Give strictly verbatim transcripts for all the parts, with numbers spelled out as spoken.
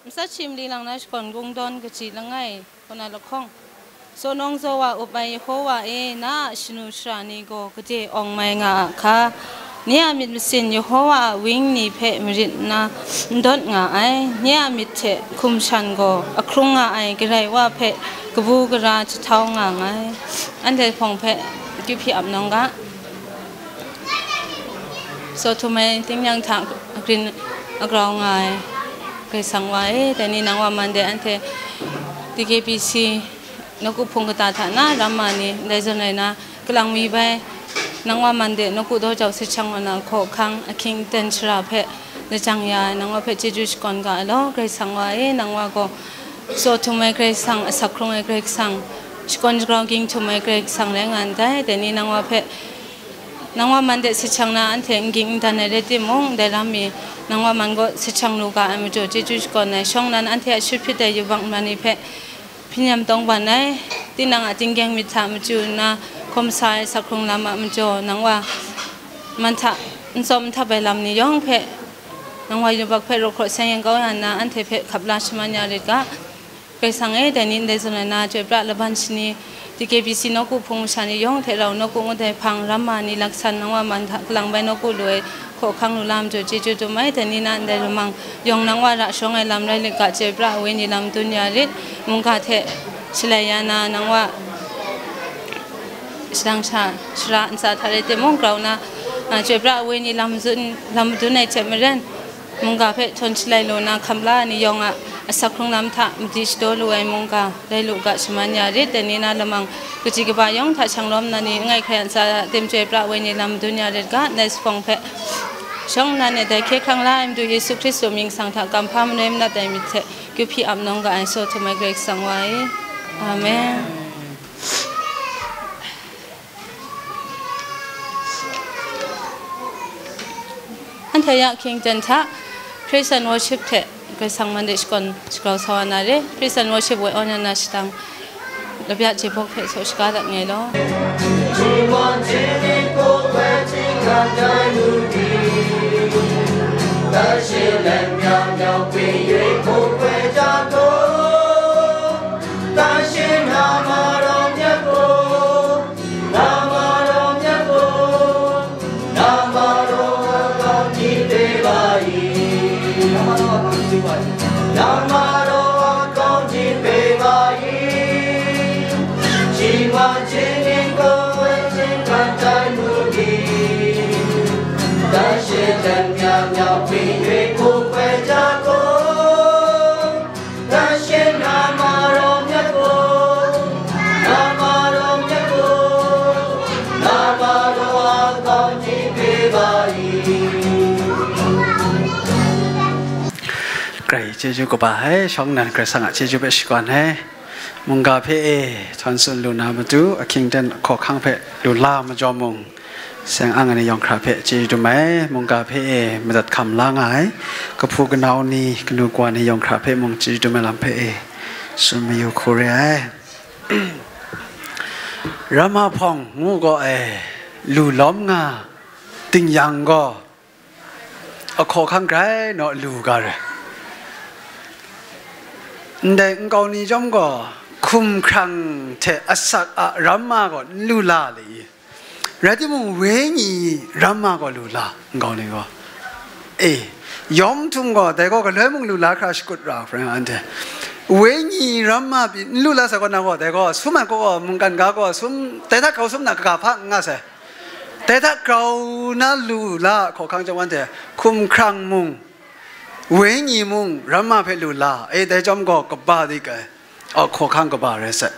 Matsat shi mali lang na shakawn kungdawn kaji langai kaw na lahkawng, tsaw nawng zaw wa up ai Yehowa e, na a shanu shara ni gaw gade awng mai nga a hka? Nye a myit masin Yehowa a wang ni hpe marit nna n dawt nga ai, nye a myit hte hkum shan gaw ahkrung nga ai Karai Wa hpe kabu gara jahtau nga nngai. Anhte hpawng hpe akyu hpyi ap nawng ga. Tsaw htum ai tingnyang hta grin a grau nga ai Karai Kasang Wa e, dai ni nang wa man de anhte D K B C nawku hpung kata hta na ramma ni ndai zawn rai na, kalang mi bai nang wa man de nawku daw jau sahkyang wa na hkaw hkang ahkying aten shara hpe lajang ya ai nang wa hpe chyeju shakawn ga ai law, Karai Kasang Wa e, nang wa gaw tsaw htum ai Karai Kasang, asak hkrung ai Karai Kasang, shakawn shagrau ging htum ai Karai Kasang rai nga ndai. Dai ni nang wa hpe, nang wa man de sahkyang na anhte n ging n dan ai rai timung, dai lam mi nang wa man gaw sahkyang lu ga ai majaw chyeju shakawn ai. Shawng nnan anhte a shut hpyit ai yubak ma ni hpe hpinam tawngban ai, tinang a tinggyeng myit hta machyu nna hkawm sa ai asak hkrung lam a majaw nang wa man hta n tsawm n htap ai lam ni yawng hpe, nang wa yubak hpe raw hkraw seng yen kau ya nna, anhte hpe hkap la shaman ya rit ga. Karai Kasang e, dai ni ndai zawn rai na, chyoi pra laban shani, D K B C nawku hpung masha ni yawng hte rau, nawku ngut ai hpang, ramma ni laksan, nang wa man hta kalang bai nawku lu ai hkaw hkang lu la majaw chyeju dum ai. Dai ni na ndai lamang yawng nang wa ra shawng ai lam rai lit ga, chyoi pra ai wenyi lam dun ya rit, mungga hte shalai ya na, nang wa shadang sha, shara ntsa hta rai timung, grau na, a, chyoi pra ai wenyi lam zun, lam madun ai hte maren, mungga hpe htawn shalai lu na, hkam la ai ni yawng a asak hkrung lam hta madi shadaw lu ai mungga rai lu ga, shaman ya rit. Dai ni na lamang kaji kaba yawng hta shanglawm na ni, langai hkrai ntsa tim chyoi pra ai wenyi lam dun ya rit ga, ndai zuphpawng hpe shawng nnan e dai hkye hkrang la ai Madu Yesu Hkristu mying sang hta kamhpa manoi manat ai myit hte akyu hpyi ap nawng ga ai, tsaw htum ai Karai Kasang Wa e. Amen. Anhte ya hkying ten hta, Praise and Worship hte Karai Kasang man de shakawn shagrau sa wa na re. Praise and Worship woi awn na shadang, labya jebawk hpe saw shaga dat nngai law. Karai chyeju kaba ai, shawng nnan Karai Kasang a chyeju hpe shakawn ai. Mungga hpe e, htawn tsun lu na matu, ahkying ten hkaw hkang hpe lu la majaw mung, seng ang ai ni yawng hkra hpe chyeju dum ai. Mungga hpe e, madat hkam la nga ai, kahpu kanau ni, kanu kawa ni yawng hkra hpe mung chyeju dum ai lam hpe e, tsun mayu hku re ai. Ramma hpawng ngu gaw e, lu lawm nga ting yang gaw, ahkaw hkang grai naw lu ga re. Ndai nkau ni chyawm gaw, hkum hkrang hte asak a ramma gaw n lu la le i? Rai timung, wenyi ramma gaw lu la, nkau ni gaw. E, yawm htum gaw, dai gaw galoi mung lu la hkra shakut ra hkra anhte. Wenyi ramma pyi n lu la sai kaw na gaw, dai gaw sum ai kaw gaw, mungkan ga gaw sum, dai hta grau sum na kaga hpa n nga sai. Dai hta grau na lu la hkaw hkang chyawm anhte, hkum hkrang mung, wenyi mung, ramma hpe lu la, e, dai chyawm gaw kaba dik ai, a, hkaw hkang kaba rai sai.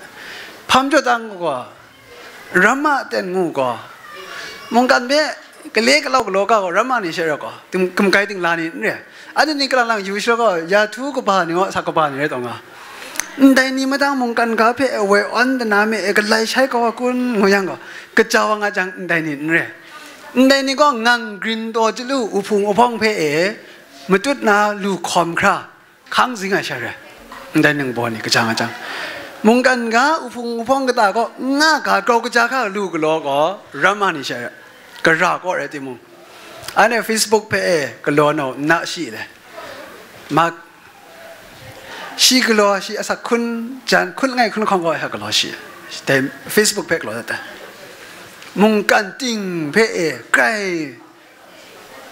Hpam jaw tang gaw, ramma aten ngu gaw, mungkan hpe gale galau galaw ga gaw, ramma ni she rawt gaw, tim-, hkum kai ting la ni n re. Anhte ni kalang lang yu sha gaw, ya htu kaba ni gaw, asak kaba ni rai taw nga. Ndai ni madang mungkan ga hpe woi awn dana me e, galai shai kau a kun ngu yang gaw, kaja wa nga jang ndai ni n re. Ndai ni gaw ngang grin taw chyalu uhpung uhpawng hpe e matut na lu hkawm hkra, hkang zing ai sha rai. Ndai ningbaw ni kaja nga jang, mungkan ga uhpung uhpawng kata gaw nga ga grau kaja hkra lu galaw gaw, ramma ni sha rai, gara kaw rai timung, anhte Facebook hpe e galaw nau n na shi le. Mak, Shi galaw, shi asak hkun jan, hkun langai hkun lahkawng gaw, ya galaw shi. Dai Facebook hpe galaw dat ai. Mungkan ting hpe e, grai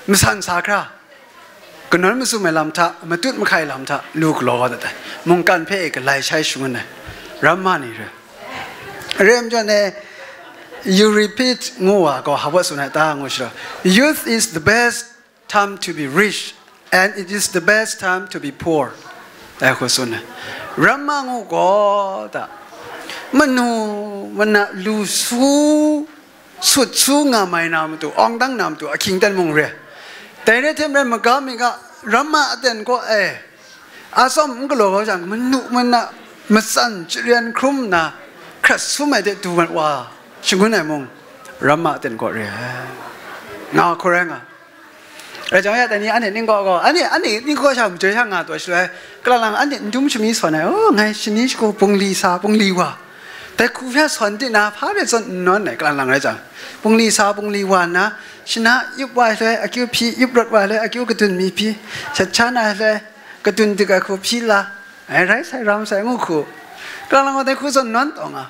masan sa hkra, kanawn mazum ai lam hta, matut mahkai lam hta, lu galaw dat ai. Mungkan hpe e galai shai shangun ai. Ramma ni re. Re ai majaw ne, Euripides ngu wa gaw, hpa tsun ai ta ngu shara, "Youth is the best time to be rich, and it is the best time to be poor," dai hku tsun ai. Ramma ngu gaw ta, manu mana lu su, sut su nga mai na matu, awng dang na matu, ahkying ten mung re. Dai re hte maren, maga mi ga, ramma aten kaw e, atsawm n galaw kau jang, manu mana matsan charen hkrum nna, hkrat sum ai de du mat wa, shangun ai mung, ramma aten kaw re ai. Nga hkoi rai nga. Rai jang ya, dai ni anhte ning kaw gaw, anhte, anhte ning kaw sha majoi sha nga taw shaloi, kalang lang anhte n dum shami sawn ai, "Oh, ngai shani shagu bungli sa, bungli wa." Dai hku hpe sawn di na, hpa rai zawn n nawn ai, kalang lang rai jang. Bungli sa, bungli wa nna, shana yup wa ai shaloi, akyu hpyi, yup rawt wa ai shaloi, akyu kadun mi hpyi, shat sha na ai shaloi, kadun dik ai hku hpyi la, ai rai sai, ram sai, ngu hku. Kalang lang gaw dai hku zawn nawn taw nga.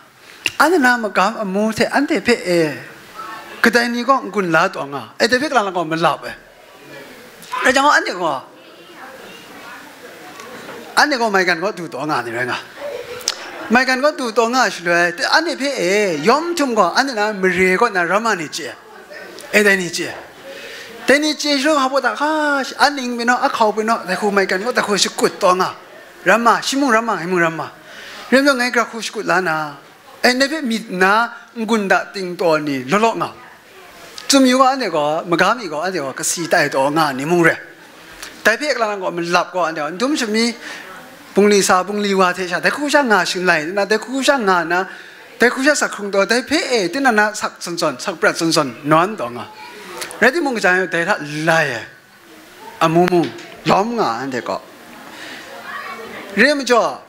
Anhte na magam amu hte anhte hpe e, kadai ni gaw n-gun la taw nga, e, dai hpe kalang lang gaw malap ai. Rai jang gaw, anhte gaw, anhte gaw maigan kaw du taw nga ni rai nga. Maigan kaw du taw nga shaloi, te anhte hpe e, yawm htum gaw, anhte na mare kaw na ramma ni chye, e, dai ni chye. Dai ni chye shaloi, hpa baw da hka, aning pyi naw, ahkau pyi naw, dai hku maigan kaw, dai hku shakut taw nga. Ramma, shi mung ramma, ngai mung ramma. Rai nme, ngai gara hku shakut la na, e, ndai hpe myit nna n-gun da ting taw ni law law nga. Tsun yu gaw, anhte gaw, maga mi gaw, anhte gaw kasi tai taw nga ni mung re. Dai hpe kalang lang gaw, malap gaw, anhte gaw, n dum shami, bungli sa, bungli wa hte sha, dai hku sha nga shinglai nna, dai hku sha nga nna, dai hku sha sak hkrung taw, dai hpe e, tinang na sak zawn zawn, sak prat zawn zawn, nawn taw nga. Rai timung, kaja yawng dai hta lai ai amu mung lawm nga, anhte gaw. Re ai majaw,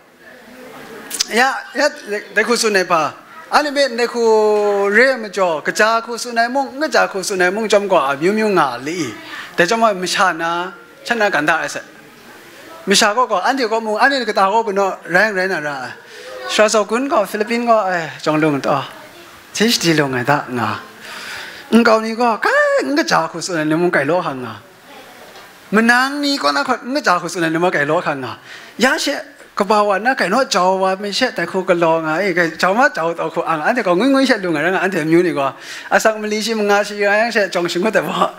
ya, ya, dai hku tsun ai hpa, anhte hpe dai hku re ai majaw, kaja hku tsun ai mung, n kaja hku tsun ai mung chyawm gaw, amyu myu nga li i? Dai chyawm gaw, masha na, shan na gan da ai sai. Masha kaw gaw, anhte kaw mung, anhte kata kaw pyi naw, rai n rai na ra ai. Sara Zaw Gun gaw, Philippine gaw, ai, jawng lung taw, H D lung ai da nga. Nkau ni gaw, kai, n kaja hku tsun ai ni mung kai law hkang nga. Manang ni kaw na hkawt n kaja hku tsun ai ni mung kai law hkang nga. Ya she, kaba wa nna kai naw jau wa mi she, dai hku galaw nga e, kai jau ma jau taw hku ang, anhte gaw ngwi ngwi she lu nga rai nga, anhte amyu ni gaw, asak mali shi manga shi nga yang she, jawng shangut ai baw,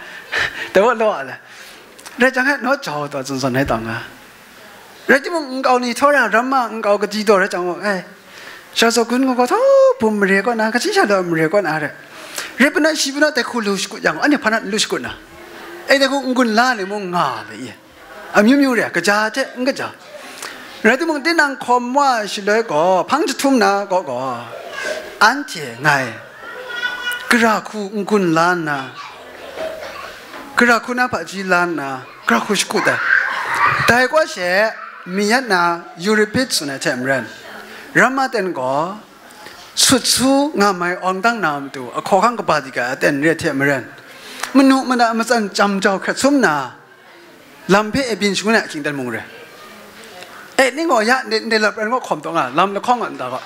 dai baw law a le. Rai jang, naw jau taw zawn zawn ai taw nga. Rai timung, nkau ni htawra ramma nkau kaji taw rai jang gaw, ai, Sara Zaw Gun gaw, htawra bum mare kaw na, kaji sha law mare kaw na re. Rai pyi naw, shi pyi naw, dai hku lu shakut yang, anhte hpa na lu shakut na? E, dai hku n-gun la ni mung nga le ye. Amyu myu re, kaja hte n kaja. Rai timung, tinang hkawm wa shaloi gaw, hpang jahtum na gaw gaw, anhte ngai gara hku n-gun la nna, gara hku na hpaji la nna, gara hku shakut ai. Dai kaw she, mi yat na Euripides tsun ai hte maren, ramma ten gaw, sut su nga mai awng dang na matu, ahkaw ahkang kaba dik ai aten re hte maren, manu mana matsan chyam jau hkrat sum na, lam hpe e byin shangun ai ahkying ten mung re. E, ning gaw ya, ndai, ndai lap ran gaw hkawm taw nga, lam lahkawng a nta gaw.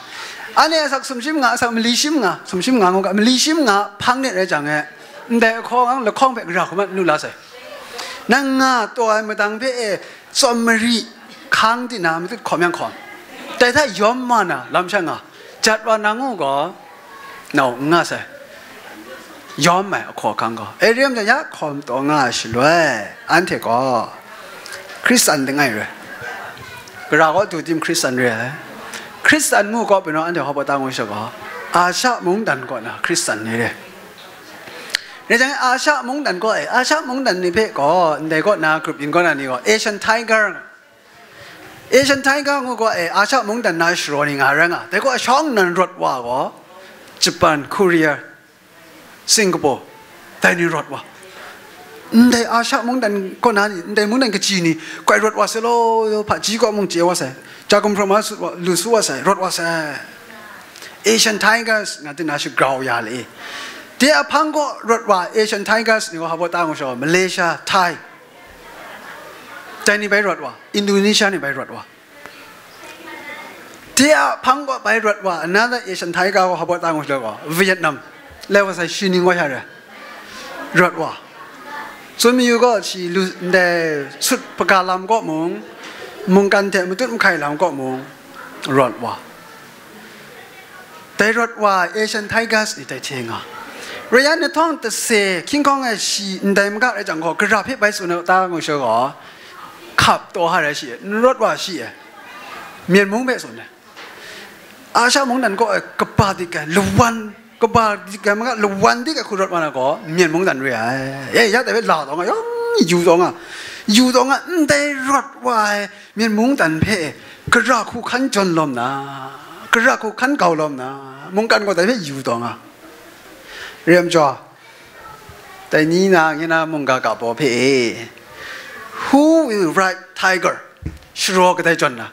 Anhte asak sumshi manga, asak mali shi manga, sumshi manga ngu ga, mali shi manga hpang net rai jang e, ndai ahkaw ahkang lahkawng hpe gara hku mat n lu la sai. Nang nga taw ai madang hpe e, tsawm mari hkang tina matut hkawm yang hkawm. Dai hta yawm ma na lam sha nga, jat wa na ngu gaw, nau n nga sai. Yawm ai ahkaw ahkang gaw, e, re ai majaw, ya hkawm taw nga ai shaloi, anhte gaw Hkristan langai re. Gara kaw du tim Hkristan re ai. Hkristan ngu kaw pyi naw, anhte hpa baw ta ngu sha gaw, Asha mungdan kaw na Hkristan ni re. Rai jang, Asha mungdan kaw e, Asha mungdan ni hpe gaw, ndai kaw na group yin kaw na ni gaw, Asian Tiger, Asian Tiger ngu gaw e, Asha mungdan na sharaw ni nga rai nga. Dai gaw shawng nnan rawt wa gaw, Japan, Korea, Singapore, dai ni rawt wa. Ndai Asha mungdan kaw na ni, ndai mungdan kaji ni, koi rawt wa sai law, hpaji kaw mung chye wa sai, ja gumhpraw ma sut wa, lu su wa sai, rawt wa sai. Asian Tigers nga tina shagrau ya le. De ahpang kaw rawt wa Asian Tigers ni gaw hpa baw ta ngu sha gaw, Malaysia, Thai, dai ni bai rawt wa, Indonesia ni bai rawt wa. De a hpang kaw bai rawt wa, another Asian tiger gaw hpa baw ta ngu shaloi gaw, Vietnam, lai wa sai shi ning wa sha re, rawt wa. Tsun mayu gaw, shi lu ndai sut hpaga lam kaw mung, mungkan hte matut mahkai lam kaw mung, rawt wa. Dai rawt wa Asian tigers ni dai hte nga. Raya ni htawng tase hkying hkawng e shi ndai maga rai jang gaw, gara hpe bai tsun ai ta ngu shaloi gaw, hkap taw ha rai shi e, n rawt wa shi e, Myen mung hpe tsun ai. Asha mungdan kaw e kaba dik ai, lawan, kaba dik ai maga, lawan dik ai hku rawt wa na gaw, Myen mungdan re ai. E, ya dai hpe la taw nga, yawng yu taw nga, yu taw nga, ndai rawt wa ai Myen mungdan hpe gara hku hkan jawn lawm na, gara hku hkan gau lawm na, mungkan gaw dai hpe yu taw nga. Re ai majaw, dai ni na, nye na mungga ga baw hpe e, who will ride tiger? Sharaw kadai jawn na?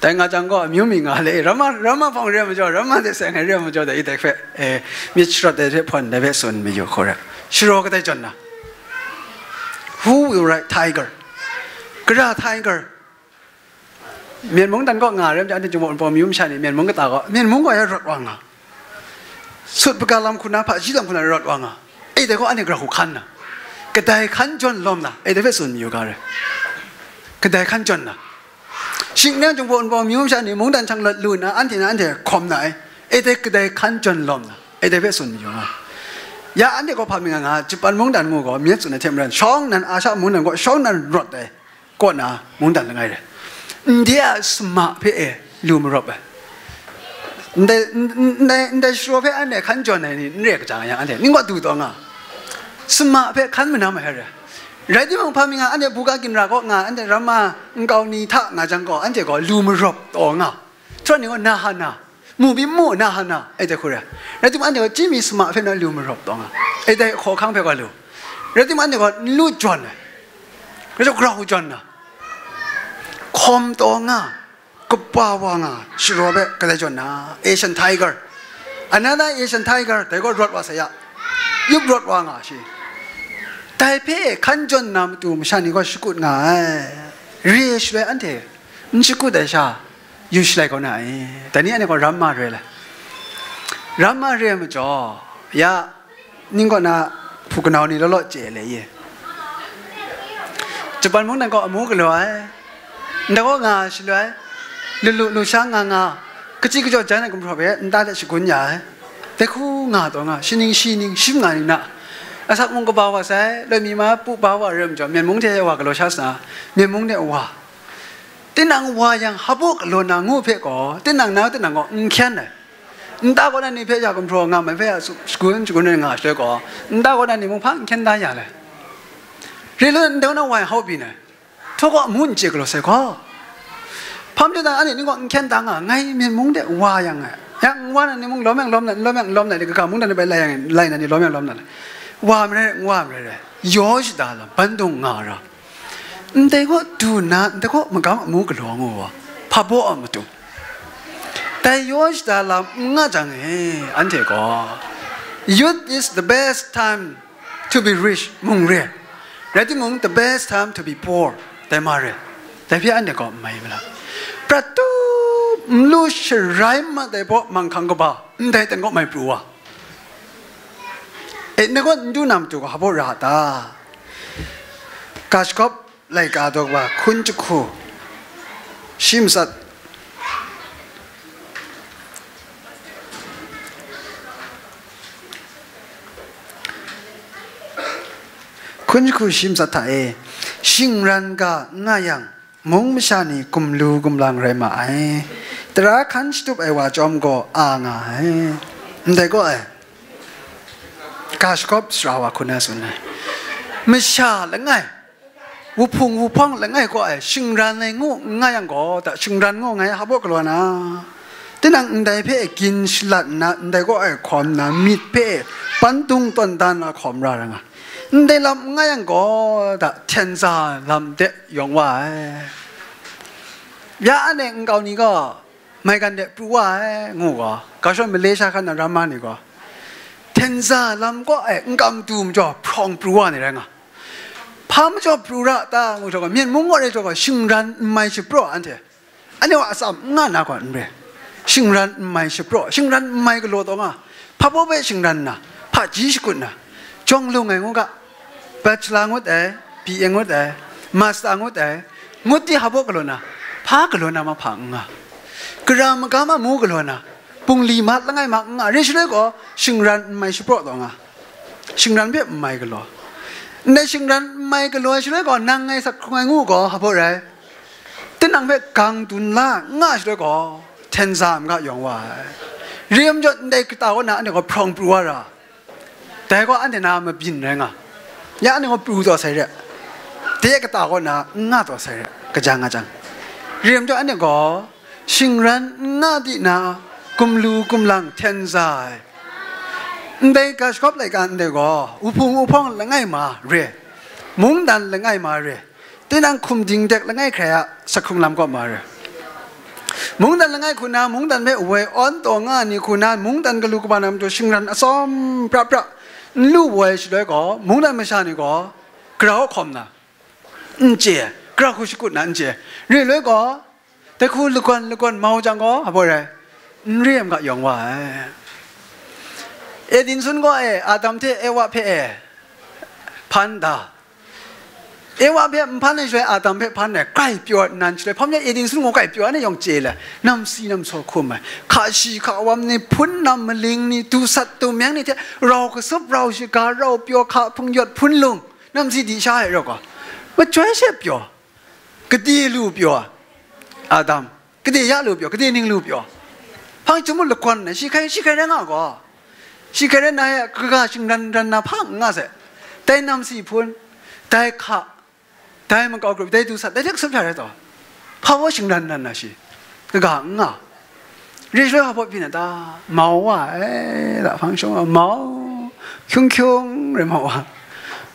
Dai nga jang gaw, amyu mi nga le, ramma, ramma hpawng re ai majaw, ramma de seng ai re ai majaw, dai dai hpe, e, myit sharawt dai hpe hpawn dai hpe tsun mayu hku re. Sharaw kadai jawn na? Who will ride tiger? Gara tiger? Myen mungdan kaw nga re ai majaw, anhte Jinghpaw Wunpawng amyu masha ni, Myen mung kata gaw, Myen mung gaw ya rawt wa nga. Sut hpaga lam hku na, hpaji lam hku na rawt wa nga. E dai gaw anhte gara hku hkan na? Kadai hkan jawn lawm na? E dai hpe tsun mayu ga re. Kadai hkan jawn na? Shing nang Jinghpaw Wunpawng amyu masha ni mungdan hkyang lat lu nna, anhte na anhte hkawm na ai. E dai kadai hkan jawn lawm na? E dai hpe tsun mayu nga. Ya anhte gaw hpa mi nga nga, Japan mungdan ngu gaw, myit tsun ai hte maren, shawng nnan Asha mungdan gaw, shawng nnan rawt ai kaw na mungdan langai re. Ndai a sama hpe e lu marawp ai. Ndai, n-, n-, ndai, ndai sharaw hpe anhte hkan jawn ai ni n re kaja nga yang, anhte ning gaw du taw nga, sama hpe hkan manam ai re. Rai timung, hpa mi nga, anhte buga ginra kaw nga, anhte ramma nkau ni hta nga jang gaw, anhte gaw lu marawp taw nga. Htaw ni gaw na ha na, mu byin mu na ha na, e dai hku re. Rai timung, anhte gaw chyi mi sama hpe na lu marawp taw nga, e dai hkaw hkang hpe gaw lu. Rai timung, anhte gaw n lu jawn ai, rai timung, grau jawn na, hkawm taw nga, kaba wa nga, sharaw hpe kadai jawn na, Asian tiger, another Asian tiger, dai gaw rawt wa sai ya, yup rawt wa nga shi. Dai hpe hkan jawn na matu masha ni gaw shakut nga ai. Re shaloi anhte n shakut ai sha, yu shalai kau na ai. Dai ni anhte gaw ramma re ai. Ramma re ai majaw, ya, ning kaw na hpu kanau ni law law chye ai le ye. Japan mungdan kaw amu galaw ai, nta kaw nga shaloi, lu lu lu sha nga nga, kachyi kajawt jan ai gumhpraw hpe nta hte shagun ya ai. Dai hku nga taw nga, shi ning shi ning, shi nga ning na, asak mung kaba wa sai, loi mi ma pu ba wa re ai majaw, Myen mung hte wa galaw sha sa, Myen mung de wa. Tinang wa yang, hpa baw galaw na ngu hpe gaw, tinang na tinang gaw n hkyen ai. Nta kaw na ni hpe ya gumhpraw nga mai hpe ya su-, shagun shagun ai nga shaloi gaw, nta kaw na ni mung hpa n hkyen da ya le? Re lu, ndai kaw na wa yang hpa byin ai? Htaw gaw amu n chye galaw sai gaw. Hpa majaw dan anhte ni gaw n hkyen da nga, ngai Myen mung de wa yang e. Ya n wa na ni mung lawm yang lawm na, n lawm yang n lawm na, kaga mungdan de bai lai yang, lai na ni lawm yang lawm na le. Wa marai, n wa marai, yaw shada lam, ban dung nga ra. Ndai kaw du nna, ndai kaw magam amu galaw ngu wa, hpa baw a matu. Dai yaw shada lam n nga jang e, anhte gaw, "Youth is the best time to be rich," mung re. Rai timung, "The best time to be poor," dai ma re. Dai hpe anhte gaw n mai mala. Prat tu, n lu sharai mat ai baw manghkang kaba, ndai ten kaw mai pru wa. E, ndai kaw n du na matu gaw hpa baw ra ta? Ga shagawp laika daw kaba hkun jahku shi matsat, hkun jahku shi matsat hta e, shingran ga n nga yang, mung masha ni gumlu gumlang rai ma ai. Tara hkan shatup ai wa chyawm gaw a nga ai. Ndai gaw ai, ga shagawp sara wa hku na tsun ai. Masha langai, wuhpung wuhpawng langai kaw ai, shingran ai ngu n nga yang gaw, ta shingran ngu ngai hpa baw galaw na? Tinang ndai hpe gin shalat nna, ndai kaw ai hkawm na, myit hpe pandung tawn dan na hkawm ra ra nga. Ndai lam n nga yang gaw, ta htenza lam de yawng wa ai. Ya anhte nkau ni gaw, maigan de pru wa ai, ngu gaw, ga shawng Malaysia hkan na ramma ni gaw, htenza lam kaw ai n kam tu majaw hprawng pru wa ni rai nga. Hpa majaw pru ra ta ngu htaw gaw, Myen mung kaw re htaw gaw, shingran n mai shapraw anhte. Anhte wa atsam n nga na gaw n re. Shingran n mai shapraw, shingran n mai galaw taw nga, hpa baw hpe shingran nna, hpaji shakut nna, jawng lung ai ngu ga, bachelor ngut ai, B A ngut ai, master ngut ai, ngut di hpa baw galaw na, hpa galaw na mahpa n nga. Gara magam amu galaw na, bungli mat langai ma n nga, re shaloi gaw, shingran n mai shapraw taw nga. Shingran hpe n mai galaw. Ndai shingran n mai galaw ai shaloi gaw, nang ngai sak hkrung ai ngu gaw, hpa baw rai? Tinang hpe gang dun la n nga shaloi gaw, hten za n ga yawng wa ai. Re ai majaw, ndai kata kaw na anhte gaw hprawng pru wa ra. Dai gaw anhte na mabyin rai nga. Ya anhte gaw pru taw sai re. De kata kaw na n nga taw sai re. Kaja nga jang. Re ai majaw, anhte gaw shingran n nga di na, gumlu gumlang hten za ai. Ndai ga shagawp laika ndai gaw, uhpung uhpawng langai ma re, mungdan langai ma re, tinang hkum ding dek langai hkrai a sak hkrung lam kaw ma re. Mungdan langai hku na, mungdan hpe woi awn taw nga ai ni hku na, mungdan galu kaba na matu shingran atsawm pra pra n lu woi shaloi gaw, mungdan masha ni gaw grau hkawm na n chye, gara hku shakut na n chye. Re loi gaw, dai hku lagawn lagawn mau jang gaw, hpa baw rai? N re ai ga yawng wa ai. Eden sun gaw e, Adam hte Ewa hpe e, hpan da. Ewa hpe n hpan ai shaloi, Adam hpe hpan ai, kai pyaw nnan shaloi, hpa majaw Eden sun gaw kai pyaw ai, yawng chye le, namsi namsaw hkum ai, hka shi hka wam ni, hpun nam maling ni, du sat du meng ni hte, rau kasup, rau shaga, rau pyaw, hka hpung yawt, hpun lung, namsi di sha ai rau gaw, machyoi she pyaw, gade lu pyaw, Adam, gade ya lu pyaw, gade ning lu pyaw, hpang chyum mu lagawn ai, shi hkai, shi hkai rai nga gaw, shi hkai rai na e, kaga shingran ran na hpa n nga sai. Dai namsi hpun, dai hka, dai makau grup, dai du sat, dai hte kasup sha rai taw, hpa baw shingran ran na shi, kaga n nga. Re shaloi hpa baw byin ai ta? Mau wa ai, da hpang shawng wa, mau, hkyung hkyung rai mau wa.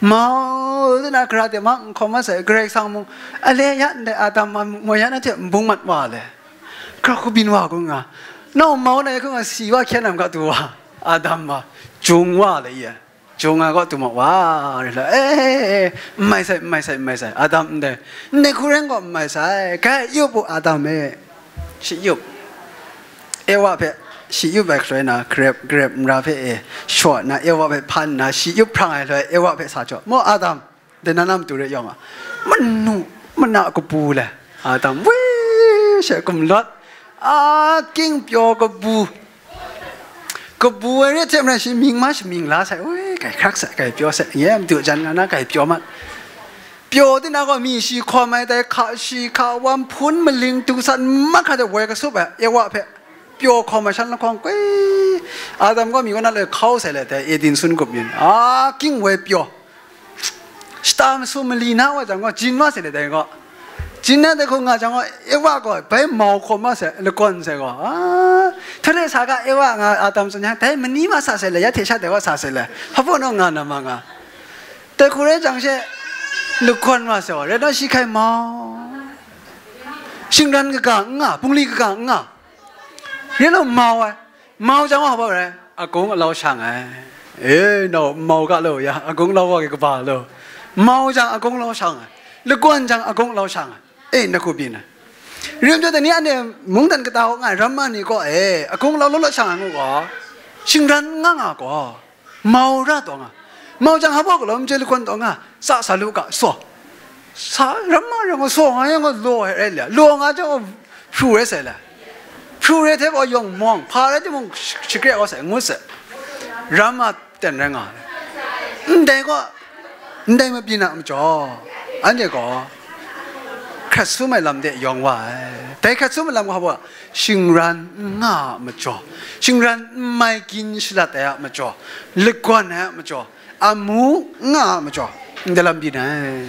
Mau, dai na gara de ma n hkawm mat sai, Karai Kasang mung, ale ya ndai Adam ma, mo ya na hte n bung mat wa le. Gara hku byin wa hku nga, nau mau na ya hku nga, si wa hkyen nam ga du wa, Adam ma, jung wa le ye. Jung ai gaw du ma wa, re la, e, e, e, n mai sai, n mai sai, n mai sai, Adam ndai, ndai hku ren gaw n mai sai, kai, yup u, Adam e, shi yup. Ewa hpe shi yup ai hkaloi na, grep, grep nra hpe e, shaw nna, Ewa hpe hpan nna, shi yup hprang ai hkaloi, Ewa hpe sa jaw, mu, Adam, dai na nam tu re yawng a, manu, mana kabu le, Adam, wi, she gumlawt, a, king pyaw kabu, kabu ai re hte maren shi mying ma shamying la sai, ui, kai hkrak sai, kai pyaw sai, nye madu jan nga na, kai pyaw mat. Pyaw di na gaw, mi shi hkawm ai dai, hka shi hka wam, hpun maling du sat, mahkra de woi kasup ai, Ewa hpe pyaw hkawm ai shan lahkawng, koi, Adam gaw mi kaw na loi hkau sai le, dai Eden sun gup yin, a, king woi pyaw. Shata masum mali na wa jang gaw, jin wa sai le dai gaw. Jin na dai hku nga jang gaw, Ewa gaw bai mau hkawm ma sai, lagawn sai gaw. A, hta de sa ga Ewa nga Adam tsun yang, dai mani ma sa sai le, ya hte sha dai wa sa sai le, hpa baw naw nga na ma nga. Dai hku rai jang she, lagawn wa sai gaw, rai naw shi hkai mau. Shingran kaga n nga, bungli kaga n nga. Re law mau ai. Mau jang wa hpa rai? Agung alau shang ai. E, nau, mau ga lo ya, agung alau wa kaba lo. Mau jang agung alau shang ai. Lagawn jang agung alau shang ai. E, na hku byin ai. Rim jaw dai ni anhte mungdan kata hkawk nga ai ramma ni kaw e, agung alau law law shang ai ngu gaw, shingran n nga nga gaw, mau ra taw nga. Mau jang hpa baw galaw, n chye lagawn taw nga, sa sa lu ga, saw. Sa, ramma rai nga, saw nga yang gaw, law ai rai le, law nga jang gaw, hpru rai sai le. Hpru rai hte gaw yawng mawng, hpa rai timung, sh-, shakre ai sai, ngut sai. Ramma ten rai nga ai. Ndai gaw, ndai mabyin a majaw, anhte gaw hkrat sum ai lam de yawng wa ai. Dai hkrat sum ai lam gaw hpa baw, shingran n nga a majaw, shingran n mai gin shalat ai a majaw, lagawn ai a majaw, amu n nga a majaw, ndai lam byin ai.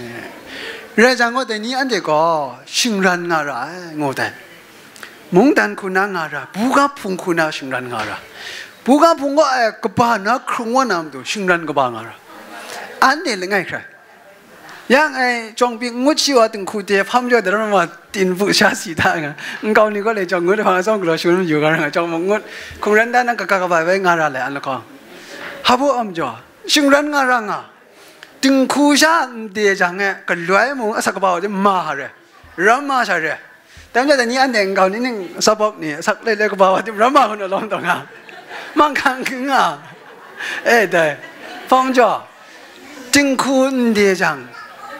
Rai jang gaw, dai ni anhte gaw shingran nga ra ai, ngu dai. Mungdan hku na nga ra, buga hpung hku na shingran nga ra. Buga hpung gaw, e, kaba na hkrung wa na matu, shingran kaba nga ra. Anhte langai hkrai. Yang e, jawng pyi ngut shi wa dinghku de hpam jaw daram ma, tin bu sha si da nga. Nkau ni gaw le jawng ngut hpang atsawm galaw shangun mayu ga ra nga, jawng mung ngut, hkungran da nang kaka kaba bai nga ra le, an lahkawng. Hpa baw a majaw, shingran nga ra nga. Dinghku sha n de jang e, galoi mung asak kaba wa de ma ha re. Ramma sha re. Yang ja dai ni anhte nkau ni ning, sabawk ni, asak le le kaba wa tim ram ma hkun alawm taw nga. Mang hkang hkring nga. E dai. Hpawng jaw. Tinghku n de jang,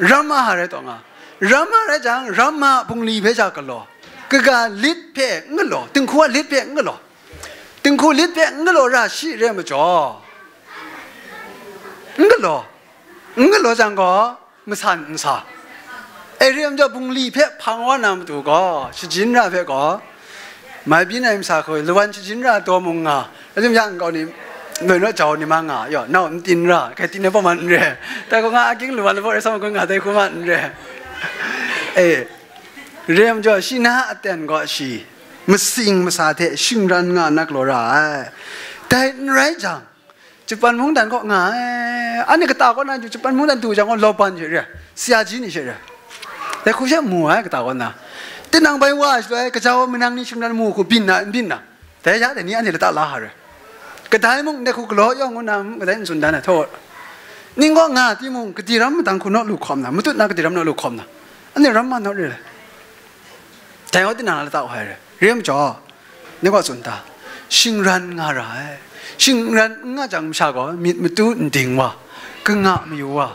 ram ma ha rai taw nga. Ram ma rai jang, ram ma bungli hpe ja galaw. Kaga lit hpe n galaw. Tinghku a lit hpe n galaw. Tinghku lit hpe n galaw ra shi re majaw, n galaw, n galaw jang gaw, masan n sa. E re majaw, bungli hpe hpang wa na matu gaw, shajin ra hpe gaw, mai byin ai masa hku, lawan shajin ra taw mung nga, alim yang nkau ni, noi naw jau ni ma nga, yaw, nau n tin ra, kai tin ai pawman n re, tai gaw nga, aking lawan labaw rai sa ma kun nga, tai hku ma n re. E, re majaw, shi na aten gaw shi, masing masa hte shingran nga na galaw ra ai. Dai n rai jang, Japan mungdan kaw nga ai. Anhte kata kaw na, Japan mungdan du jang gaw, Laban she re, Sayaji ni she re, dai hku she mu ai, kata kaw na. Tinang bai wa shaloi, kaja wa manang ni shingran mu hku byin na, n byin na. Dai ya dai ni anhte lata la ha re. Kadai mung ndai hku galaw yawng ngu na, kadai n tsun dan ai htaw. Ning kaw nga timung, kadi ram madang hku naw lu hkawm na, matut na kadi ram naw lu hkawm na. Anhte ram ma naw re. Dai gaw tinang lata wa ai re. Re majaw, ni gaw tsun ta, shingran nga ra ai. Shingran n nga jang masha gaw myit matu n ding wa, kanga mayu wa,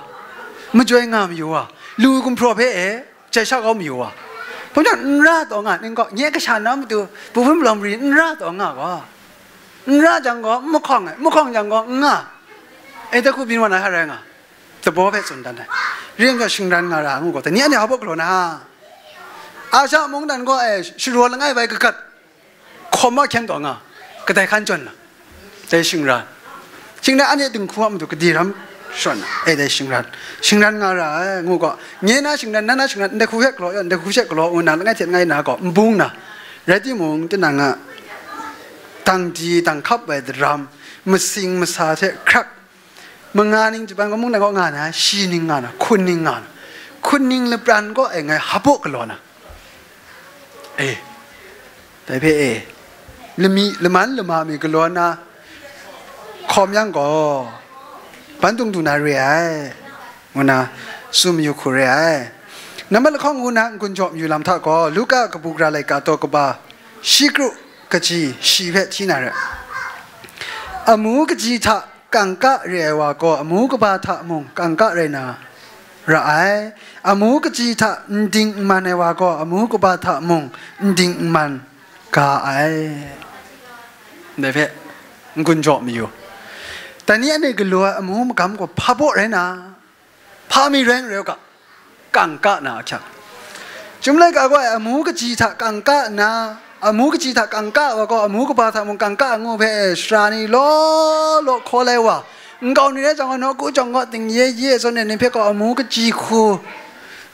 majoi nga mayu wa, lu gumhpraw hpe e, jai sha kau mayu wa. Hpung jang n ra taw nga, ning gaw, nye kasha na matu, pu hpun palawng mari n ra taw nga gaw, n ra jang gaw, n mahkawng ai, mahkawng jang gaw, n nga. E, dai hku byin wa na hta rai nga. Dabaw hpe tsun dan ai. Ring gaw shingran nga ra ngu gaw, dai ni anhte hpa baw galaw na? Asha mungdan gaw, e, sharaw langai bai kagat, hkawm a hkyen taw nga, kadai hkan jawn na, dai shingran. Shingran anhte dinghku a matu kadi ram shawn na, e, dai shingran. Shingran nga ra ai, ngu gaw, nye na shingran, na na shingran, ndai hku hpe galaw, ndai hku hpe galaw, ngu na, langai hte langai na gaw, n bung na. Rai timung, tinang a dangdi danghkap ai daram, masing masa hte hkrak, manga ning Japan kaw mungdan kaw nga na, shi ning nga na, hkun ning nga na, hkun ning lapran kaw e ngai hpa baw galaw na. E, dai hpe e, lami, laman lama mi galaw na hkawm yang gaw, ban dung du na re ai, ngu na tsun mayu hku re ai. Nambat lahkawng ngu na n-gun jaw mayu lam hta gaw, Luka kabu gara laika daw kaba, shi kru kaji shi hpe hti na re. Amu kaji hta kangka re ai wa gaw, amu kaba hta mung kangka rai na ra ai. Amu kaji hta n ding n man ai wa gaw, amu kaba hta mung n ding n man ga ai. Ndai hpe n-gun jaw mayu. Dai ni anhte galaw ai amu magam gaw hpa baw rai na, hpa mi rai n rai u ga, kangka na ahkyak. Chyum laika gaw e, amu kaji hta kangka nna, amu kaji hta kangka ai wa gaw, amu kaba hta mung kangka ai ngu hpe e, sara ni law law hkaw lai wa, nkau ni rai jang gaw, nawku jawng gaw, dingye ye zawn e, ni hpe gaw amu kaji hku,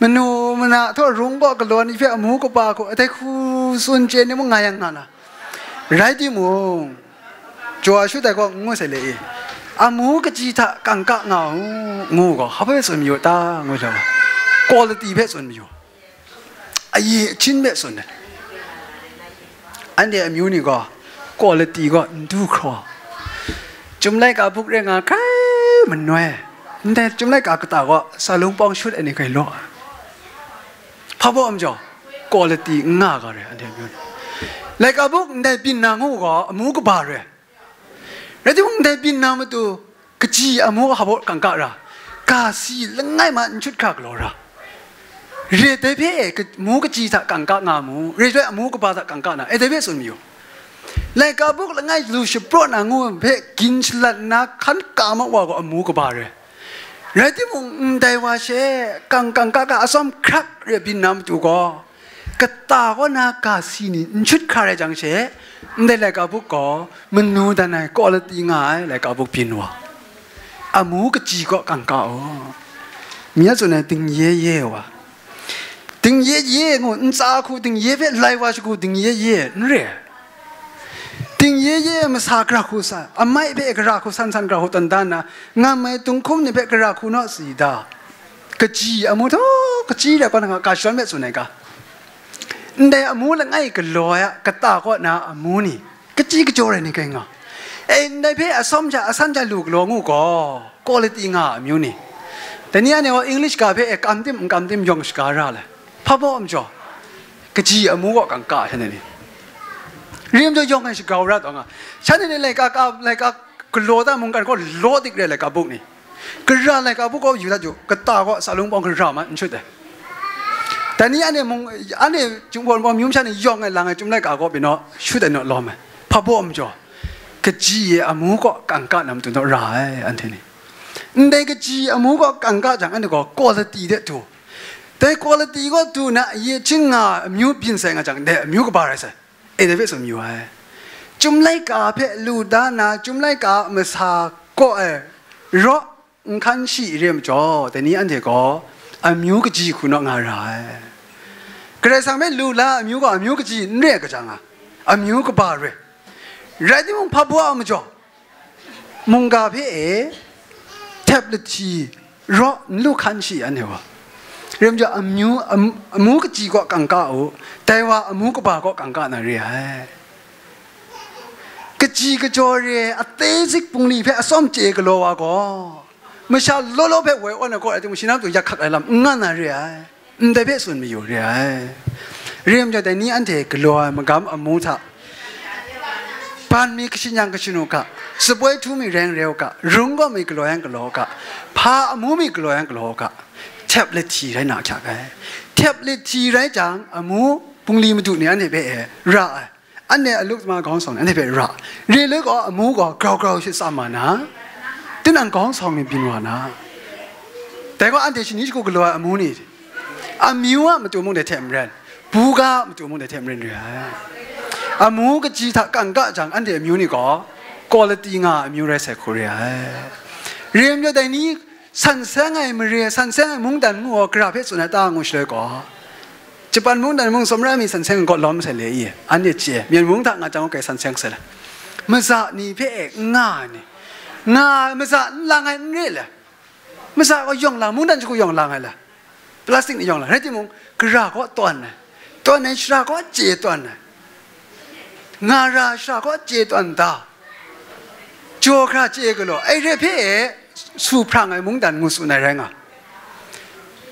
manu mana htaw rung gaw galaw ni hpe amu kaba hku, dai hku tsun chye ni mung nga yang nga na. Rai timung, Joshua dai gaw n ngu sai le i, amu kaji hta kangka nga u, ngu gaw, hpa hpe tsun mayu ta, ngu jang, quality hpe tsun mayu, aye ahchin hpe tsun ai. Anhte amyu ni gaw, quality gaw n du hkraw, Chyum laika buk re nga hkrai manoi, ndai Chyum laika kata gaw, sa lung pawng shut ai ni hkrai law. Hpa baw majaw, quality n nga ga re, anhte amyu ni. Laika buk ndai byin na ngu gaw, amu kaba re. Rai timung, ndai byin na matu, kaji amu hpa baw kangka ra, ga si langai ma n chut hkra galaw ra. Re dai hpe e, ka-, amu kaji hta kangka nga mu, re joi amu kaba hta kangka na, e dai hpe tsun mayu. Laika buk langai lu shapraw na ngu hpe gin shalat nna hkan ka ma wa gaw amu kaba re. Rai timung, ndai wa she kang kang ka ka atsawm hkrak re byin na matu gaw, kata kaw na ga si ni n shut hkra rai jang she, ndai laika buk gaw manu dan ai quality nga ai laika buk byin wa, amu kaji kaw kang ka u. Mi a tsun ai dingye ye wa, dingye ye ngu, ntsa hku dingye hpe lai wa shagu dingye ye n re. Dingye ye masa gara hku san, amai hpe gara hku san san gara hku tawn da nna, ngam ai tunghkum ni hpe gara hku naw si da. Kaji amu htaw, kaji rai kaw na nga, ga shawn hpe tsun ai ga. Ndai amu langai galaw ai a kata kaw na amu ni, kaji kachyaw rai ni kai nga. E, ndai hpe asawm sha, asan sha lu galaw ngu gaw, quality nga a amyu ni. Dai ni anhte gaw English ga hpe e kam tim n kam tim yawng shaga ra le. Hpa baw a majaw, Kaji amu kaw kangka shanhte ni. Rim jaw yawng ai shagrau ra taw nga. Shanhte ni laika ka, laika galaw ta mungkan kaw law dik re laika buk ni. Gara laika buk kaw yu dat yu, kata kaw sa lung pawng gara ma n shut ai. Dai ni anhte mung, anhte Jinghpaw Wunpawng amyu masha ni yawng ai lang ai Chyum laika kaw pyi naw, shut ai naw lawm ai. Hpa baw majaw, kaji e amu kaw kangka na matu naw ra ai, anhte ni. Ndai kaji amu kaw kangka jang, anhte gaw quality de du. Dai quality kaw du na, ye ching nga amyu byin sai nga jang, dai amyu kaba rai sai. E, dai hpe tsun mayu ai. Chyum laika hpe lu da na, Chyum laika a masa kaw ai raw n hkan shi re majaw, dai ni anhte gaw amyu kaji hku naw nga ra ai. Karai Kasang hpe lu la amyu gaw amyu kaji n re ai kaja nga, amyu kaba re. Rai timung, hpa baw a majaw, mungga hpe e, htep lahti raw n lu hkan shi anhte gaw. Rim jaw amyu, am-, amu kaji kaw kangka u, dai wa amu kaba kaw kangka na re ai. Kaji kajaw re ai, a tezik bungli hpe atsawm chye galaw wa gaw, masha law law hpe woi awn ai kaw rai timung, shi na matu yak hkak ai lam n nga na re ai. Ndai hpe tsun mayu re ai. Rim jaw dai ni anhte galaw ai magam amu hta, ban mi kashin yang kashin u ga, sapoi htu mi reng re u ga, rung gaw mi galaw yang galaw u ga, hpa amu mi galaw yang galaw u ga, htep lahti rai na ahkyak ai. Htep lahti rai jang, amu bungli madu ni anhte hpe e ra ai. Anhte a luk ma gawng sawng ni anhte hpe ra. Re loi gaw amu gaw grau grau shi tsam wa na, tinang gawng sawng ni byin wa na. Dai gaw anhte shani shagu galaw ai amu ni, amyu a matu mung dai hte maren, buga a matu mung dai hte maren re ai. Amu kaji hta kangka jang, anhte amyu ni gaw quality nga ai amyu rai sai hku re ai. Rim jaw dai ni san seng ai mare, san seng ai mungdan ngu gaw, gara hpe tsun ai ta ngu shaloi gaw, Japan mungdan mung sumra mi san seng gaw lawm sai le i, anhte chye, Myen mung hta nga jang, okay, san seng sai le. Maza ni hpe e n nga ai ni, nga ai maza n lang ai n re le. Maza gaw yawng lang, mungdan shagu yawng lang ai le. Plastic ni yawng lang, rai timung, gara gaw tawn ai, tawn ai shara gaw chye tawn ai, nga ra shara gaw chye tawn da, jaw hkra chye galaw, ai re hpe e su hprang ai mungdan ngu tsun ai rai nga.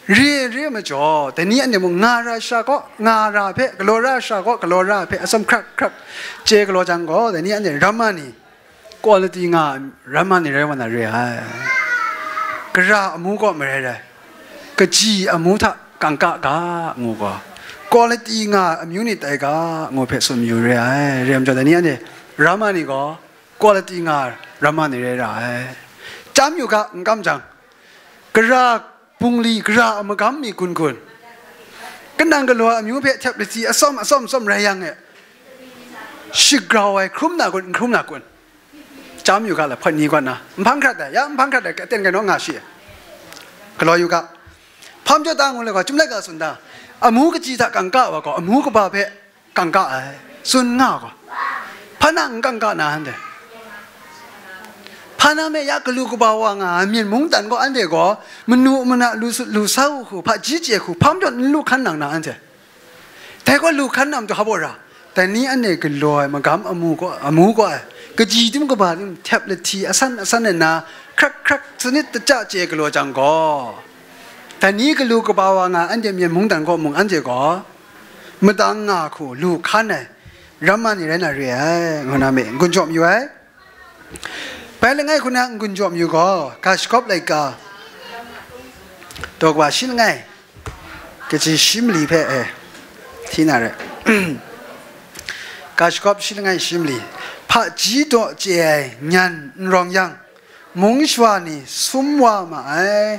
Re, re majaw, dai ni anhte mung nga ra shara gaw, nga ra hpe, galaw ra shara gaw, galaw ra hpe, atsawm hkrak hkrak chye galaw jang gaw, dai ni anhte ramma ni, quality nga ai ramma ni rai wa na re ai. Gara amu kaw marai rai, kaji amu hta kangka ga ngu gaw, quality nga ai amyu ni tai ga ngu hpe tsun mayu re ai. Re ai majaw, dai ni anhte ramma ni gaw quality nga ai ramma ni rai ra ai. Chyam yu ga, n kam jang, gara bungli, gara a magam mi gun gun, kanang galaw ai amyu hpe htep lahti atsawm atsawm atsawm rai yang e, shagrau ai hkrum na kun, n hkrum na kun? Chyam yu ga la, hpawt ni kaw na, nhpang hkrat ai, ya nhpang hkrat ai, aten kau naw nga shi ai. Galaw yu ga. Hpa majaw ta ngu le gaw, Chyum laika tsun da, amu kaji hta kangka wa gaw, amu kaba hpe kangka ai, tsun nga gaw, hpa na n kangka na anhte? Hpa na me ya galu kaba wa nga ai Myen mungdan gaw, anhte gaw manu mana lu sut lu sau hku, hpaji chye hku, hpa majaw n lu hkan nang na anhte? Dai gaw lu hkan na matu hpa baw ra? Dai ni anhte galaw ai magam amu gaw, amu gaw ai, kaji tim kaba tim htep lahti asan asan ai na, hkrak hkrak sanit taja chye galaw jang gaw, dai ni galu kaba wa nga ai anhte Myen mungdan gaw mung, anhte gaw madang nga hku lu hkan ai ramma ni rai na re ai, ngu na me, n-gun jaw mayu ai. Bai langai hku na n-gun jaw mayu gaw, ga shagawp laika, daw kaba shi langai, kaji shi mali hpe, eh, hti na re. Ga shagawp shi langai shi mali, hpaji daw chye ai nyan n rawng yang, mung shawa ni sum wa ma ai,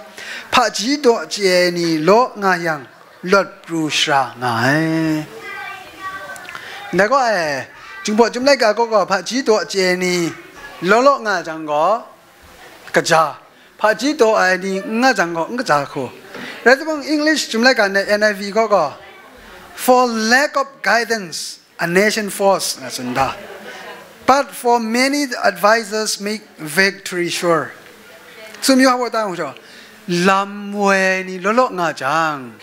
hpaji daw chye ai ni law nga yang, lawt pru shara nga ai. Ndai gaw, eh, Jinghpaw Chyum laika gaw gaw hpaji daw chye ai ni law law nga jang gaw, kaja, hpaji daw ai ni n nga jang gaw, n kaja hku. Rai timung, English Chyum laika ndai N I V gaw gaw, "For lack of guidance, a nation falls," nga tsun da. "But for many advisors make victory sure." Tsun yu hpa ta ngu jaw, lam woi ni law law nga jang,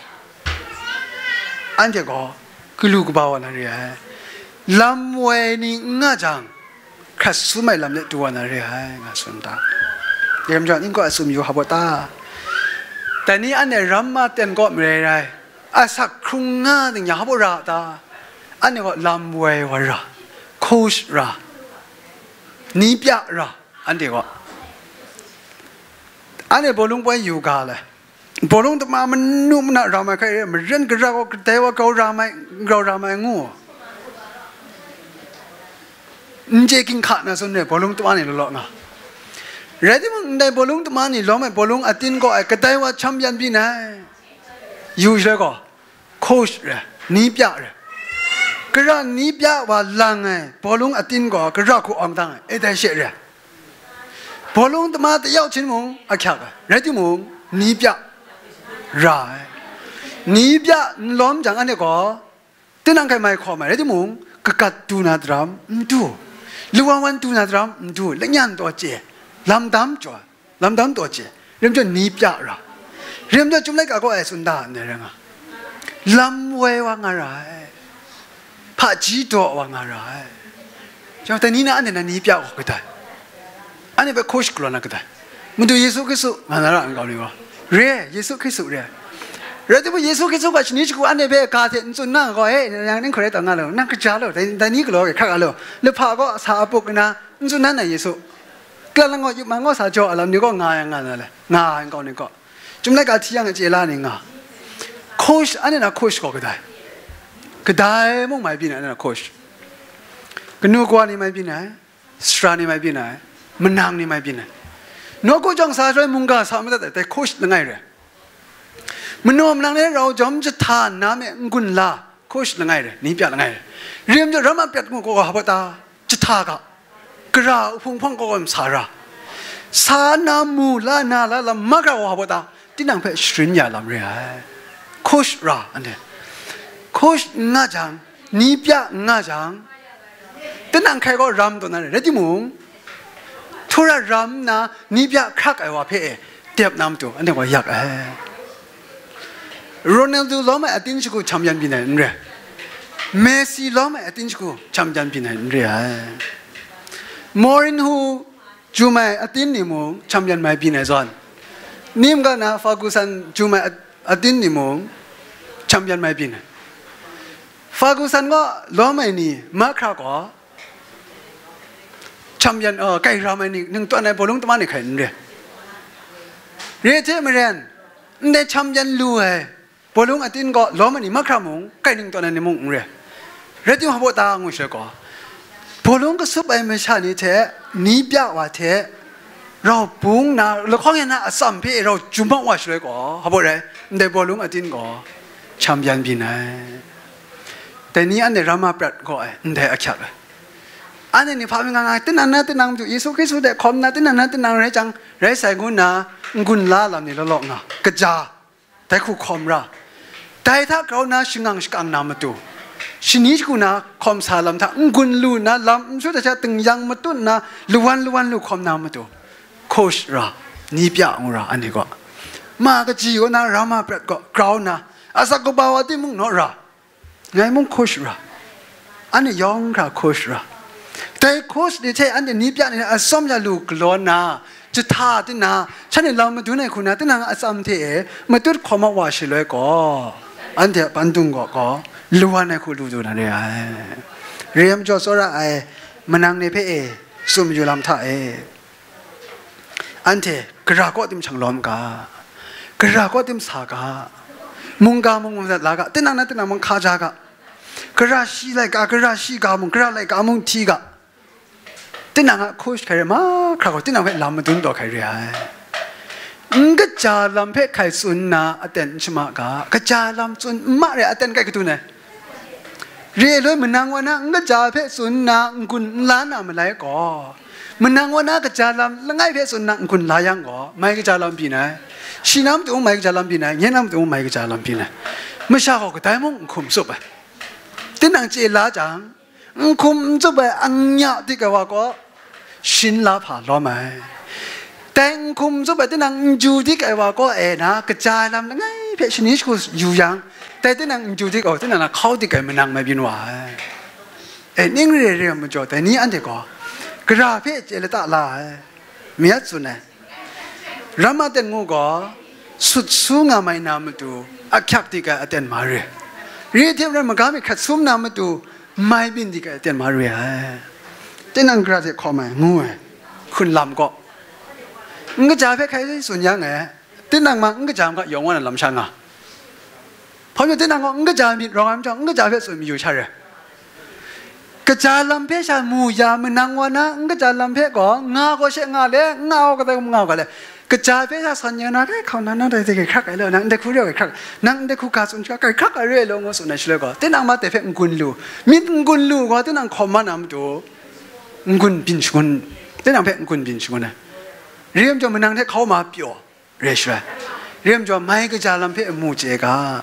anhte gaw galu kaba wa na re ai. Lam woi ni n nga jang, hkrat sum ai lam de du wa na re ai, nga tsun da. Dai majaw, ning kaw a tsun yu hpa ta? Dai ni anhte ramma ten kaw marai rai, asak hkrung nga ting ya hpa ra ta? Anhte gaw lam woi wa ra, kush ra, ni pya ra, anhte gaw. Anhte bawlung poi yu ga le. Bawlung tama manu mana ram ai hkai re, maren gara gaw kadai wa grau ram ai, grau ram ai ngu. N chye ginhka na tsun re, bawlung tama ni law law nga. Rai timung, ndai bawlung tama ni lawm ai bawlung atin gaw ai kadai wa cham yan byin ai. Yu shaloi gaw, kush re, ni pya re. Gara ni pya wa lang ai bawlung atin gaw gara hku awng dang ai, e dai she re. Bawlung tama tayau hchin mung ahkyak ai, rai timung, ni pya ra ai. Ni pya n lawm jang, anhte gaw tinang hkai mai hkawm ai, rai timung, kagat du na daram n du, lawan wan du na daram n du, lanyan taw chye, lamdam jaw, lamdam taw chye, rim jaw ni pya ra, rim jaw Chyum laika gaw ai tsun da ndai rai nga, lam woi wa nga ra ai, hpaji daw wa nga ra ai. Chyawm dai ni na anhte na ni pya gaw kadai? Anhte hpe kush galaw na kadai? Madu Yesu Hkristu nga na ra nkau ni gaw? Re, Yesu Hkristu re. Rai timung, Yesu Hkristu gaw shani shagu anhte hpe ga hte n tsun na gaw, e, nang ning hkrai taw nga law, nang kaja law, dai, dai ni galaw e hkra ga law, lahpa gaw sa a pup nna n tsun na na Yesu. Kala lang gaw, yup man gaw sa jaw a lam ni gaw nga yang nga na le, nga ai nkau ni gaw. Chyum laika hti yang a chye la ni nga. Kush, anhte na kush gaw kadai? Kadai mung mai byin ai, anhte na kush. Kanu kawa ni mai byin ai, sara ni mai byin ai, manang ni mai byin ai. Nawku jawng sa shaloi mungga sa madat ai, dai kush langai re. Manaw manang ni rau jawm jahta nna me n-gun la, kush langai re, ni pya langai re. Rim jaw ram a prat ngu gaw hpa ta? Jahta ga, gara hpung hpawng kawm sa ra, sa na mu la na la lam mahkra wa hpa ta? Tinang hpe sharin ya lam re ai. Kush ra, anhte kush n nga jang, ni pya n nga jang, tinang hkai gaw ram taw na re, rai timung, htura ram nna ni pya hkrak ai wa hpe e tep na matu, anhte gaw yak ai. Ronaldo lawm ai atin shagu cham yan byin ai n re. Messi lawm ai atin shagu cham yan byin ai n re ai. Mourinho jum ai atin ni mung cham yan mai byin ai zawn, nim ga na Ferguson jum ai at-, atin ni mung cham yan mai byin ai. Ferguson gaw lawm ai ni mahkra gaw cham yan, uh, kai ram ai ni, ningtawn ai bawlung tama ni hkai n re. Re hte maren, ndai cham yan lu ai bawlung atin gaw lawm ai ni mahkra mung, kai ningtawn ai ni mung n re. Rai timung, hpa ta ngu shaloi gaw, bawlung kasup ai masha ni hte, ni pya wa hte, rau bung nna, lahkawng yan na atsam hpe rau jum mat wa shaloi gaw, hpa rai, ndai bawlung atin gaw cham yan byin ai. Dai ni anhte ram a prat gaw ai, ndai ahkyak ai. Anhte ni hpa mi nga nga, tinang na tinang matu Yesu Hkristu hte hkawm nna, tinang na tinang rai jang, rai sai ngu nna, n-gun la lam ni law law nga, kaja, dai hku hkawm ra. Dai hta grau nna shangang shakang na matu, shani shagu na hkawm sa lam hta n-gun lu nna, lam n shut ai sha tingyang matut nna, lawan lawan lu hkawm na matu, kush ra, ni pya ngu ra, anhte gaw. Ma kaji kaw na ram a prat gaw grau nna, asak kaba wa timung naw ra. Ngai mung kush ra, anhte yawng hkra kush ra. Dai kush ni hte anhte ni pya ni hte atsawm ya lu galaw nna, jahta tinang, shanhte lam madun ai hku na, tinang atsam hte e matut hkawm mat wa shaloi gaw, anhte a pandung gaw gaw lawan ai hku lu du na re ai. Rem jaw tsawra ai manang ni hpe e tsun mayu lam hta e. Anhte gara kaw tim shang lawm ga, gara kaw tim sa ga, mungga mung mung la ga, tinang na tinang mung hkaja ga, gara shi laika, gara shiga mung, gara laika mung hti ga, tinang a hku hkai re mahkra gaw, tinang hpe lam madun taw hkai re ai. N kaja lam hpe hkai tsun nna aten n shama ga, kaja lam tsun n ma re, aten kai kadun ai. Re ai loi, manang wa na n kaja hpe tsun nna n-gun n la na malai gaw, manang wa na kaja lam langai hpe tsun nna n-gun la yang gaw, mai kaja lam byin ai. Shi na matu mung mai kaja lam byin ai, nye na matu mung mai kaja lam byin ai. Masha gaw kadai mung n hkum tsup ai. Tinang chye la jang, n hkum n tsup ai, n nya dik ai wa gaw, shin la hpa lawm ai. Dai n hkum n tsup ai, tinang n ju dik ai wa kaw e na, kaja ai lam langai hpe shani shagu yu yang, dai tinang n ju dik ai, tinang na hkau dik ai manang mai byin wa ai. E, ning re re ai majaw, dai ni anhte gaw gara hpe chye lata la ai, mi a tsun ai. Ram a ten ngu gaw, sut su nga mai na matu, ahkyak di kai aten ma re. Re hte maren magam e hkrat sum na matu, mai byin di kai aten ma re ai. Tinang gara hte hkawm ai, ngu ai, hkun lam gaw. N kaja hpe hkai tsun yang e, tinang ma n kaja hkra yawng wan ai lam sha nga. Hpa majaw tinang gaw n kaja myit rawng ai majaw, n kaja hpe tsun mayu sha re. Kaja lam hpe sha mu ya manang wa na, n kaja lam hpe gaw nga gaw she nga le, n nga gaw kadai mung nga gaw le, kaja hpe sha sawn ya na, kai hkau na, nang dai hte kai hkrak ai law, nang ndai hku re ai kai hkrak, nang ndai hku ga tsun hkra kai hkrak ai re ai law, ngu tsun ai shaloi gaw, tinang ma dai hpe n-gun lu, myit n-gun lu gaw, tinang hkawm ma na matu, n-gun byin shangun, tinang hpe n-gun byin shangun ai. Re ai majaw, manang hte hkau ma pyaw. Re shaloi, re ai majaw, mai kaja lam hpe mu chye ga,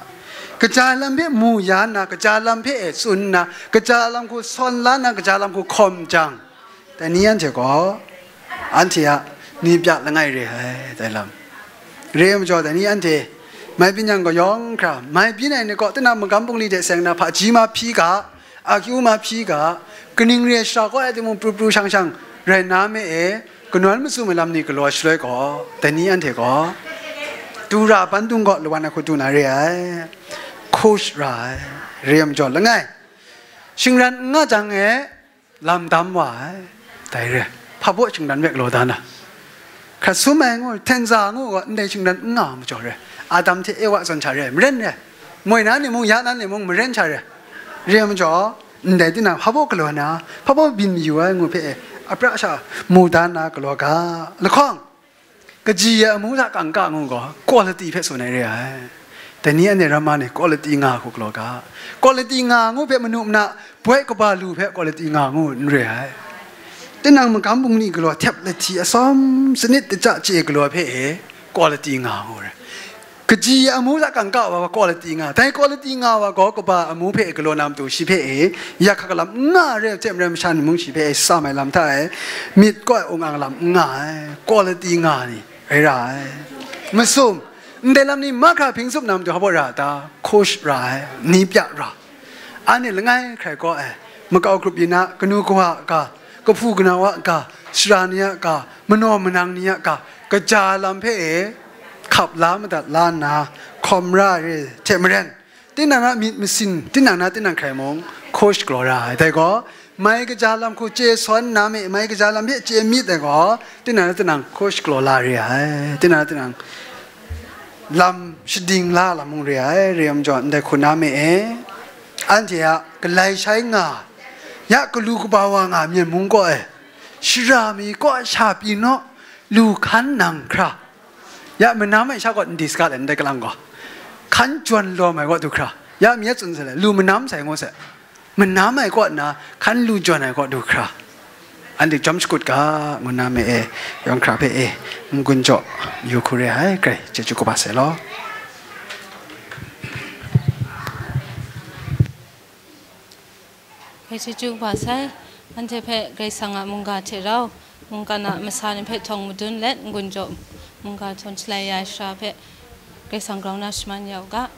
kaja lam hpe mu ya nna, kaja lam hpe e tsun nna, kaja lam hku sawn la nna, kaja lam hku hkawm jang, dai ni anhte gaw, anhte a ni pya langai re ai, dai lam. Re ai majaw, dai ni anhte mai byin yang gaw yawng hkra, mai byin ai ni gaw, tinang magam bungli hte seng na hpaji ma hpyi ga, akyu ma hpyi ga, kaning re ai shara kaw ai timung, pru pru shang shang rai na me e, kanawn matsun ai lam ni galaw shaloi gaw, dai ni anhte gaw, tu ra bandung gaw lawan ai hku du na re ai, coach ra ai, re ai majaw langai, shingran n nga jang e, lam dam wa ai, dai re, hpa baw shingran hpe galaw da na, hkrat sum ai ngu, tenza ngu gaw, ndai shingran n nga ai majaw re, Adam hte Ewa zawn sha re, maren re, moi na ni mung, ya na ni mung, maren sha re, re ai majaw, ndai tinang hpa baw galaw na, hpa baw byin mayu ai ngu hpe, apra sha mu da nna galaw ga, lahkawng, kaji ai amu hta kangka ngu gaw, quality hpe tsun ai re ai. Dai ni anhte ramma ni quality nga hku galaw ga. Quality nga ngu hpe manu mana, poi kaba lu hpe quality nga ngu n re ai. Tinang magam bungli galaw htep lahti atsawm sanit daja chye galaw hpe e, quality nga ngu re. Kaji ai amu hta kangka wa gaw quality nga. Dai quality nga wa gaw kaba amu hpe galaw na matu shi hpe e, yak hkak lam n nga re ai hte maren masha ni mung shi hpe e, sam ai lam hta e, myit kaw ai ung ang lam n nga ai, quality nga ni rai ra ai. Masum, ndai lam ni mahkra hpyi tsup na matu hpa baw ra ta, coach ra ai, ni pya ra. Anhte langai hkrai kaw ai, makau grup yin a, kanu kawa a ga, kahpu kanau a ga, sara ni a ga, manaw manang ni a ga, kaja lam hpe e, hkap la madat la nna, hkawm ra ai re hte maren, tinang a myit masin, tinang na tinang hkrai mung, coach galaw ra ai. Dai gaw, mai kaja lam hku chye sawn na me, mai kaja lam hpe chye myit ai gaw, tinang na tinang coach galaw la re ai, tinang na tinang lam shading la lam mung re ai, re ai majaw, ndai hku na me e, anhte a galai shai nga, ya galu kaba wa nga myen mung kaw e, shara mi kaw sha pyi naw, lu hkan nang hkra, ya manam ai sha kaw n discuss ai, ndai kalang gaw, hkan jawn lawm ai kaw du hkra, ya mi a tsun sai le, lu manam sai ngu sai, manam ai kaw nna hkan lu jawn ai kaw du hkra, anhte jawm shakut ga, ngu na me e, yawng hkra hpe e, n-gun jaw yu hku re ai, grai chyeju kaba sai law. Grai chyeju kaba sai, anhte hpe Karai Kasang a mungga hte rau, mungkan a masa ni hpe htawng madun let, n-gun jaw mungga htawn shalai ya ai sara hpe, Karai Kasang grau na shaman ya u ga.